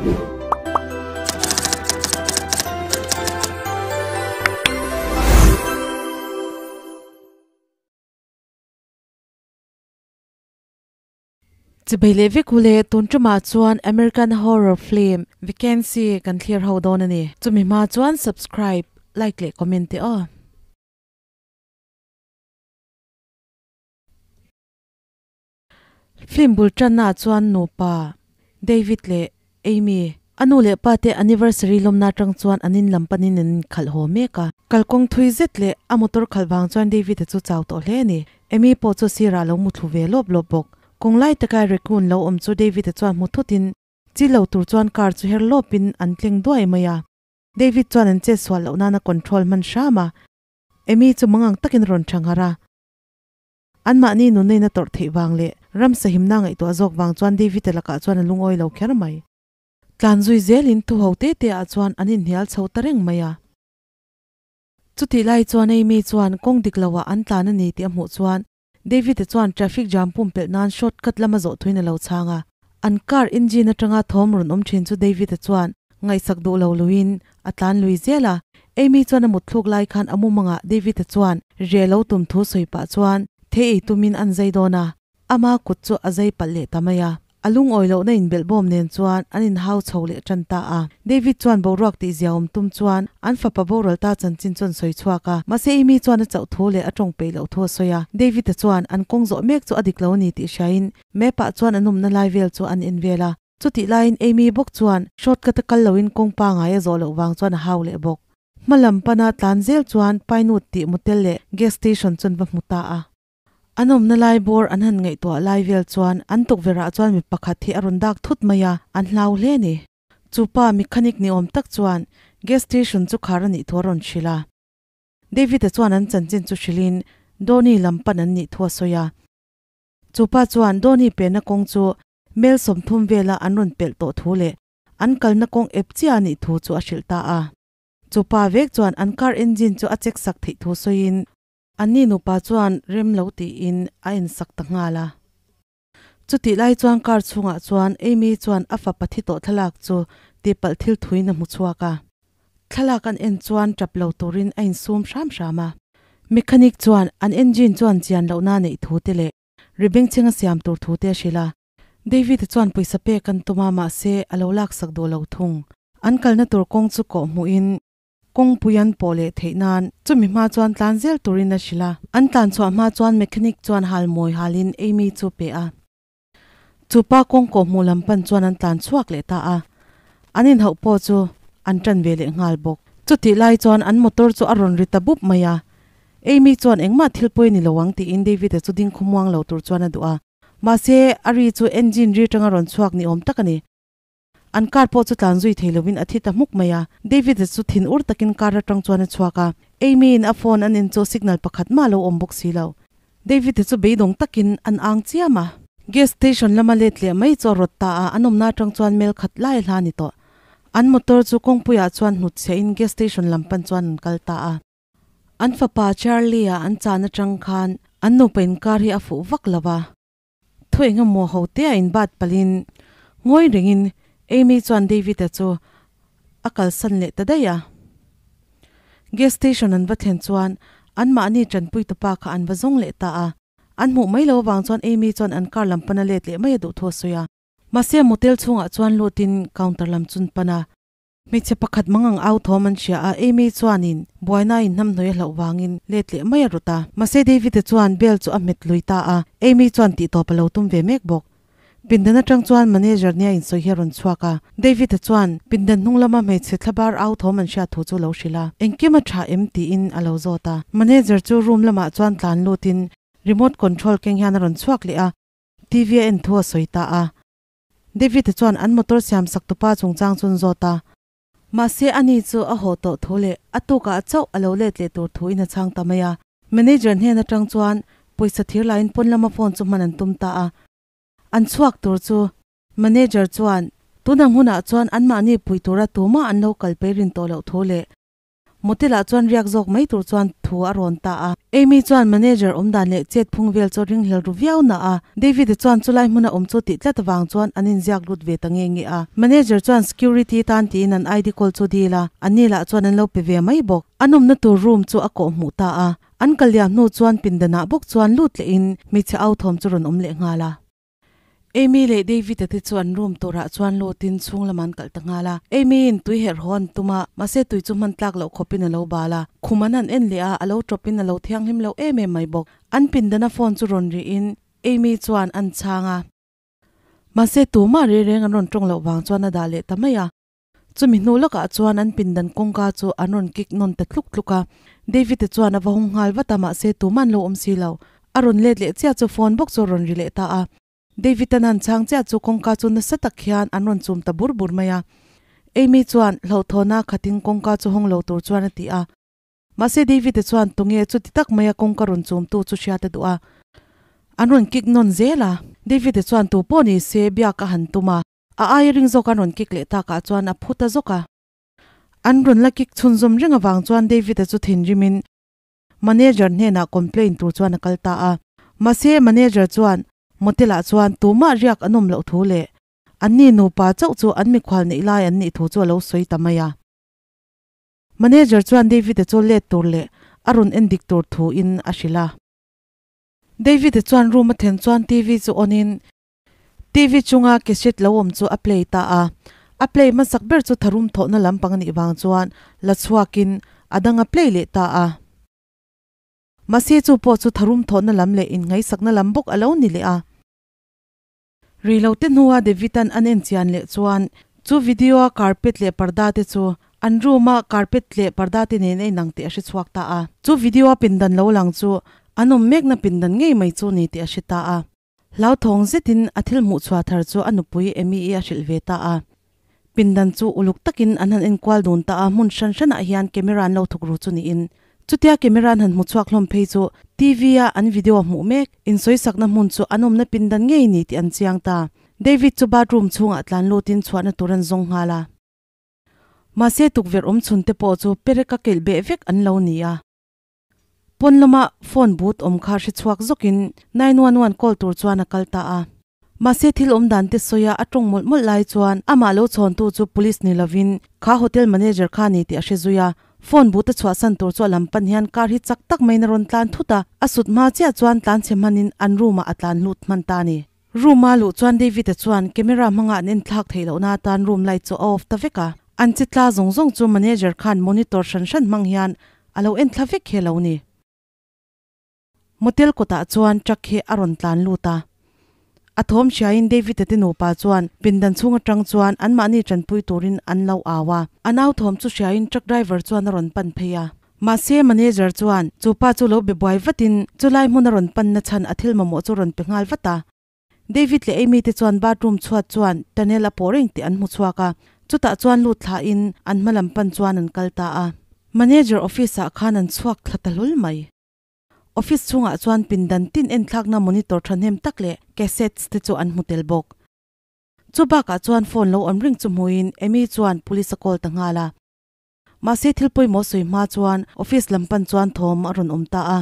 Chibai leh vek ule tun tumah chuan American Horror Film Vacancy kan thlir ho dawn a ni. Chumi hma chuan subscribe, like leh comment teh aw. Film bul tanna chuan nupa David leh Amy a nu leh pa te anniversary lawmna atang chuan an in lam panin an inkhalh haw mek a. Kalkawng thui zet leh a motor khalh vang chuan David-a chu chau tawh hle a ni. Amy pawh chu sirah a lo muthlu ve lawp lawp bawk. Kawng lai taka raccoon lo awm chu David-a chuan hmu thutin chi lo tur chuan car chu her lawpin an tleng duai mai a. David chuan an chet sual loh nana control hman hram a. Amy chu mangang takin a rawn tha nghar a. Anmahni nunneina tawrh theih vang leh ramsa himna ngaihtuah zawk vang chuan David-a lakah chuan a lungawi lo kher mai. Tlan zui zelin thu ho te te ah chuan an inhnial chho ta reng mai a. Chutih lai chuan Amy chuan kawng dik loah an tlan a ni tih a hmuh chuan David-a chuan traffic jam pumpelh nan shortcut lama zawh thuin a lo chhang a. An car engine atanga thawm rawn awm thin chu David-a chuan ngaihsak duh lo luiin a tlan lui zel a. Amy chuan a mut thluk lai khan a mumangah David-a chuan reh lo tum thu sawi pah chuan thei ei tumin an zai dawn a, ama kut chu a zai palh leh ta mai a. A lungawi lohna inbelhbawm nen chuan an inhau chho leh tan ta a. David chuan boruak tih ziaawm tum chuan an fapa boral ta chanchin chu an sawi chhuak a. Mahse Amy chuan a chauh thu leh a tawng peih loh thu a sawi a. David-a chuan an kawng zawh mek chu a dik lo a ni tih hriain map ah chuan an awmna lai vel chu an en vel a. Chutih laiin Amy bawk chuan shortcut a kal loin kawng pangai a zawh loh vang chuan a hau leh bawk. Hma lam pana tlan zel chuan Pinewood tih motel leh gas station chu an va hmu ta a. An awmna lai bawr an han ngaihtuah lai vel chuan an tukverh ah chuan mi pakhat hi a rawn dak thut mai a, an hlau hle a ni. Chu pa mechanic ni awm tak chuan gas station chu khar a nih thu a rawn hrilh a. David-a chuan an chanchin chu hrilhin Donny lam pan an nih thu a sawi a. Chu pa chuan Donny penna kawng chu Mel 30 vela an rawn pelh tawh thu leh an kalna kawng ep chiah a nih thu chu a hrilh ta a. Chu pa vek chuan an car engine chu a check sak theih thu sawiin anni nupa chuan rem lo tiin a en sak ta nghal a. Chutih lai chuan car chhungah chuan Amy chuan a fapa thi tawh thlalak chu tihpalh thil thuin a hmu chhuak a. Thlalak an en chuan tap lo turin a insum hram hram a. Mechanic chuan an engine chuan chian lohna a neih thu te leh Ri bengchheng a siam tur thu te a hrilh a. David-a chuan pawisa pek an tum a, mahse a lo laksak duh lo thung. An kalna tur kawng chu kawh hmuhin kawngpui an pawh leh theih nan chumi hma chuan tlan zel turin a hrilh a. An tlan chhuah hma chuan mechanic chuan hal mawi halin Amy chu pe a. Chu pa kawng kawh hmuh lam pan chuan an tlan chhuak leh ta a. An inhauh pawh chu an tan ve leh nghal bawk. Chutih lai chuan an motor chu a rawn ri ta bup mai a. Amy chuan engmah thil pawi ni lo ang tiin David-a chu ding khawmuang lo tur chuan a duh a. Mahse, a ri chu engine ri atanga rawn chhuak ni awm tak a ni. An car pawh chu tlan zui thei lovin a thi ta hmuk mai a. David-a chu thin ur takin car atang chuan a chhuak a. Amy-in a phone an en chu signal pakhat mah a lo awm bawk si lo. David-a chu beidawng takin an ang chiam a. Gas station lama let leh mai chu a rawt ta a, an awmna atang chuan mel khat lai a hla a ni tawh. An motor chu kawngpuiah chuan hnutchhiahin gas station lam pan chuan an kal ta a. An fapa Charlie-a an chan atang khan an nupa inkar hi a fuh vak lo va. Thu engemaw ho te a inbat palhin ngawi rengin Amy chuan David-a chu a kalsan leh ta daih a. Gas station an va thlen chuan anmahni tanpui tupa kha an va zawng leh ta a. An hmuh mai lo avang chuan Amy chuan an car lam pana let leh mai a duh thu a sawi a. Mahse motel chhungah chuan lutin counter lam chun pan a. Hmeichhe pakhat mangang au thawm an hria a, Amy chuanin buaina in hnamhnawih a hlauh vangin let leh mai a rut a. Mahse David-a chuan bell chu a hmet lui ta a, Amy chuan tihtawp a lo tum ve mek bawk. Pindan atang chuan manager nia insawi hi a rawn chhuak a, David-a chuan pindan hnung lama hmeichhe thlabar au thawm an hriat thu chu a lo hrilh a, Engkim a tha em? tiin a lo zawt a. Manager chu room lamah chuan tlan lutin remote control keng hian a rawn chhuak leh a, TV a en thu a sawi ta a. David-a chuan an motor siam sak tupa chungchang chu an zawt a. Mahse ani chu a haw tawh thu leh a tukah chauh a lo let leh tur thu in a chhang ta mai a. Manager hnen atang chuan pawisa thir laiin pawn lama phone chu hman an tum ta a. An chhuak tur chu manager chuan tunang hunah chuan anmahni pui tura tumah an lo kal pei rin tawh loh thu leh. Motel ah chuan riak zawk mai tur chuan thu a rawn ta a. Amy chuan manager awm dan leh chet phung vel chu ring hlel ru viau na a. David a chuan chulai hmuna awm chu tih tlat avang chuan an inziak lut ve ta nge nge a. Manager chuan security tan tiin an ID kawl chu dil a, anni lah chuan an lo pe ve mai bawk. An awmna tur room chu a kawh hmuh ta a. An kal liam hnu chuan pindanah bawk chuan lut lehin hmeichhe au thawm chu rawn awm leh nghal a. Amy leh David-a te chu an room turah chuan lutin chhung lamah an kalh ta nghal a. Amy-in tui herh haw an tum a, mahse tui chu hman tlak loh khawpin a lo bal a. Khum an han en leh a, a lo tawpin a lo thianghlim lo em em mai bawk. An pindana phone chu rawn rihin Amy chuan an chhang a. Mahse tumah reng reng an rawn tawng loh vang chuan a dah leh ta mai a. Chumi hnu lawkah chuan an pindan kawngka chu an rawn kik nawn ta tluk tluk a. David-a chuan a va hawng nghal vat a, mahse tumah an lo awm si lo. A rawn let leh chiah chu phone bawk chu a rawn ri leh ta a. David-a'n han chhang chiah chu kawngka chu nasa tak hian an rawn chum ta bur bur mai a. Amy chuan hlauhthawna khatin kawngka chu hawng lo tur chuan a ti a. Mahse David-a chuan tunge chuti tak maia kawngka rawn chumtu chu hriat a duh a. An rawn kik nawn zel a. David-a chuan tu pawh ni se biak a han tum a. A aia ring zawk an rawn kik leh takah chuan a phu ta zawk a. An rawn la kik chhunzawm reng avang chuan David-a chu thinrimin manager hnenah complain tur chuan a kal ta a. Mahse manager chuan motel-ah chuan tumah riak an awm loh thu leh anni nupa chauh chu an mikhual neih lai an nih thu chu a lo sawi ta mai a. Manager chuan David-a chu let tur leh a rawn endik tur thu in a hrilh a. David-a chuan room a then chuan TV chu on in TV chunga cassette lo awm chu a play ta a, a play hmasak ber chu tharum thawhna lampang a nih vang chuan la chhuakin a dang a play leh ta a. Mahse chu pawh chu tharum thawhna lam leh inngaihsakna lam bawk a lo ni leh a. Rei lo te hnua David-a'n an en chian leh chuan chu video-a carpet leh parda te chu an room-a carpet leh parda te nen a inang tih a hre chhuak ta a. Chu video-a pindan lo lang chu an awm mekna pindan ngei mai chu ni tih a hre ta a. Hlauthawng zetin a thil hmuh chhuah thar chu a nupui Amy-i a hrilh ve ta a. Pindan chu uluk takin an han enkual dun ta a, hmun hran hranah hian camera an lo thuk ru chu niin. Chutia camera an han hmu chhuak hlawm phei chu TV-a an video hmuh mek insawisakna hmun chu an awmna pindan ngei ni tih an chiang ta. David chu bathroom chhungah tlan lutin chhuahna tur an zawng nghal a. Mahse tukverh awm chhun te pawh chu pereka kelh beh vek an lo ni a. Pawn lama phone booth awm kha hre chhuak zawkin 911 call tur chuan a kal ta a. Mahse thil awm dan te sawi a a tawng mawlh mawlh lai chuan amah lo chhawntu chu police ni lovin kha hotel manager kha a ni tih a hre zui a. Phone booth a chhuahsan tur chu a lam pan hian car hi chak tak maiin a rawn tlan thut a, a sut hma chiah chuan tlan chhe hmanin an room ah a tlan lut hman ta a ni. Room a luh chuan David-a chuan camera hmanga an enthlak theih lohna atan room light chu a off ta vek a. An chi tla zawng zawng chu manager khan monitor hran hran hmang hian a lo enthla vek hi a lo ni. Motel kawtah chuan truck hi a rawn tlan lut a. A thawm hriain David-a te nupa chuan pindan chhung atang chuan anmahni tanpui turin an lo au a. An au thawm chu hriain truck driver chuan a rawn pan phei a. Mahse, manager chuan chu pa chu lo be buai vatin chulai hmun a rawn panna chhan a thil mamawh chu rawn pe nghal vat a. David leh Amy te chuan bathroom chhuat chuan tunnel a pawh reng tih an hmu chhuak a, chutah chuan lut thlahin an hma lam pan chuan an kal ta a. Manager office ah khan an chhuak thla ta hlawl mai. Office chhungah chuan pindan tin enthlakna monitor thahnem tak leh cassettes te chu an hmu tel bawk. Chu bakah chuan phone lo awm reng chu hmuin Amy chuan police a call ta nghal a. Mahse thil pawimawh sawi hma chuan office lam pan chuan thawm a rawn awm ta a.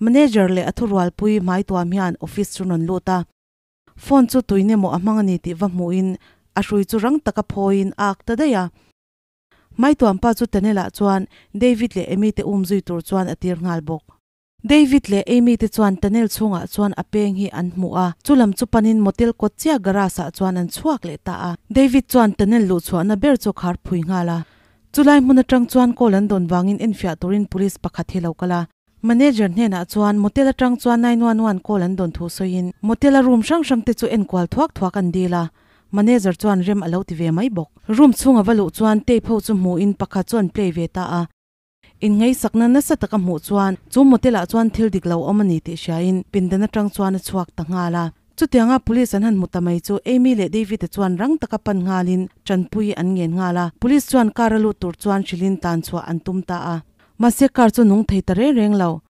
Manager leh a thurualpui hmai tuam hian office chu rawn lut a. Phone chu tuin emaw a hmang a ni tih va hmuhin a hrui chu rang taka phawiin a ak ta daih a. Hmai tuampa chu tunnel ah chuan David leh Amy te um zui tur chuan a tir nghal bawk. David leh Amy te chuan tunnel chhungah chuan a peng hi an hmu a, chu lam chu panin motel kawt chiah garage ah chuan an chhuak leh ta a. David chuan tunnel luh chhuahna ber chu khar phui nghal a. Chulai hmun atang chuan call an dawn vangin enfiah turin police pakhat hi lo kal a. Manager hnenah chuan motel atang chuan 911 call an dawn thu sawiin motel a room hrang hrang te chu enkual thuak thuak an dil a. Manager chuan rem a lo ti ve mai bawk. Room chhung a va luh chuan tape ho chu hmuin pakhat chu an play ve ta a. Inngaihsakna nasa taka hmuh chuan chu motel-ah chuan thil dik lo awm a ni tih hriain pindan atang chuan a chhuak ta nghal a. Chutianga police an han hmu ta mai chu Amy leh David-a chuan rang taka pan nghalin tanpui an ngen nghal a. Police chuan car a lut tur chuan hrilhin tan chhuah an tum ta a. Mahse car chu nung thei ta reng reng lo.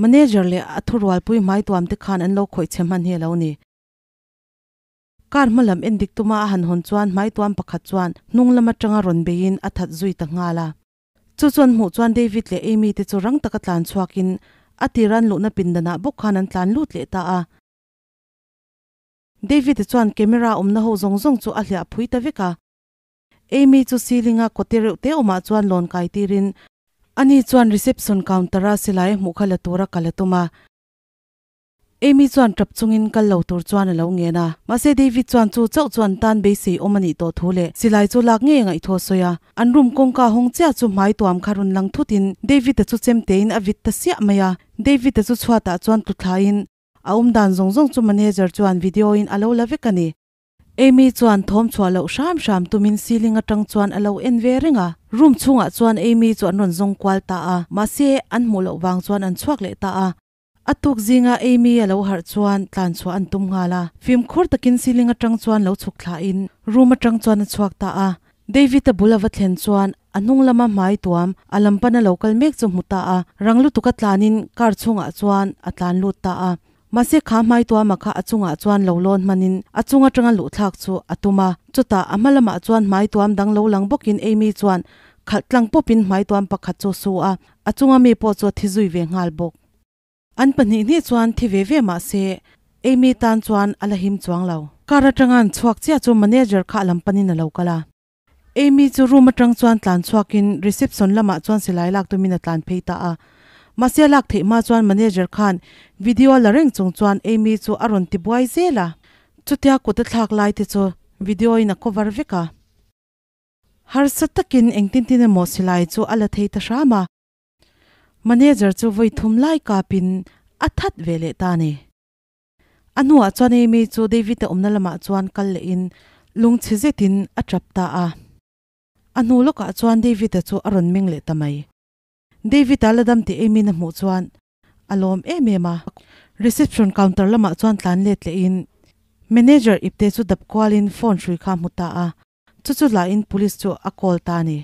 Manager leh a thurualpui hmaituam te khan an lo khawih chhe hman hi a lo ni. Car hma lam en dik tuma a han hawn chuan hmaituam pakhat chuan hnung lam atanga rawn beiin a that zui ta nghal a. Chu chu an hmuh chuan David leh Amy te chu rang taka tlan chhuakin a tir an luhna pindanah bawk khan an tlan lut leh ta a. David-a chuan camera awmna ho zawng zawng chu a hliah phui ta vek a. Amy chu ceiling-a kawte reuh te awmah chuan lawn kai tirin ani chuan reception counter-a silai a hmuh kha la tura kal a tum a. Amy chuan tap chungin kal lo tur chuan a lo ngen a. Mahse David chuan chu chauh chu an tan beisei awm a nih tawh thu leh silai chu lak ngei a ngaihthua sawi a. An room kawngka hawng chiah chu hmai tuam kha rawn lang thutin David-a chu chemtein a vit ta siah mai a. David-a chu chhuatah chuan tlu thlaiin A awm dan zawng zawng chu manager chuan video in a lo la vek a ni. Amy chuan thawm chhuah loh hram hram tumin ceiling atang chuan a lo en ve reng a. Room chhungah chuan Amy chu an rawn zawng kual ta a, mahse an hmuh loh vang chuan an chhuak leh ta a. A tuk zinga Amy a lo harh chuan tlan chhuah an tum nghal a. Fimkhur takin ceiling atang chuan lo chhuk thlahin room atang chuan a chhuak ta a. David-a bul a va thlen chuan a hnung lama hmai tuam a lam pana lo kal mek chu hmu ta a, rang lutuk a tlanin car chhungah chuan a tlan lut ta a. Mahse kha hmai tuama kha a chungah chuan lo lawn hmanin a chung atanga luh thlak chu a tum a. Chutah a hma lamah chuan hmai tuam dang lo lang bawkin Amy chuan khalh tlang pawpin hmai tuam pakhat chu su a, a chunga mi pawh chu a thi zui ve nghal bawk. An pahnih hnih chuan thi ve ve mah se, Amy tan chuan a la him chuang lo. Car atanga an chhuak chiah chu manager kha a lam panin a lo kal a. Amy chu room atang chuan tlan chhuakin reception lamah chuan silai lak tumin a tlan phei ta a. Mahse a lak theih hma chuan manager khan video a la reng chung chuan Amy chu a rawn ti buai zel a. Chutia kut a thlak lai te chu video in a cover vek a. Harsa takin engtin tin emaw silai chu a la thei ta hram a. Manager chu vawi thum lai kapin a that ve leh ta a ni. A hnuah chuan Amy chu David-a awmna lamah chuan kal lehin lungchhe zetin a tap ta a. A hnu lawkah chuan David-a chu a rawn meng leh ta mai. David-a la dam tih Amy-in a hmuh chuan a lawm em em a. Reception counter lamah chuan tlan let lehin manager ipte chu dap kualin phone hrui kha a hmu ta a. Chu chu lahin police chu a call ta a ni.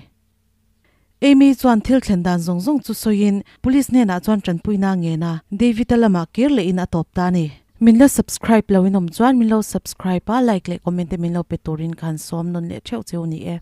Amy chuan thil thlen dan zawng zawng chu sawiin police hnenah chuan tanpuina a ngen a, David-a lamah kir lehin a tawp ta a ni. Min la subscribe lo in awm chuan min lo subscribe a, like leh comment te min lo pe turin ka han sawm nawn leh theuh cheu ni e.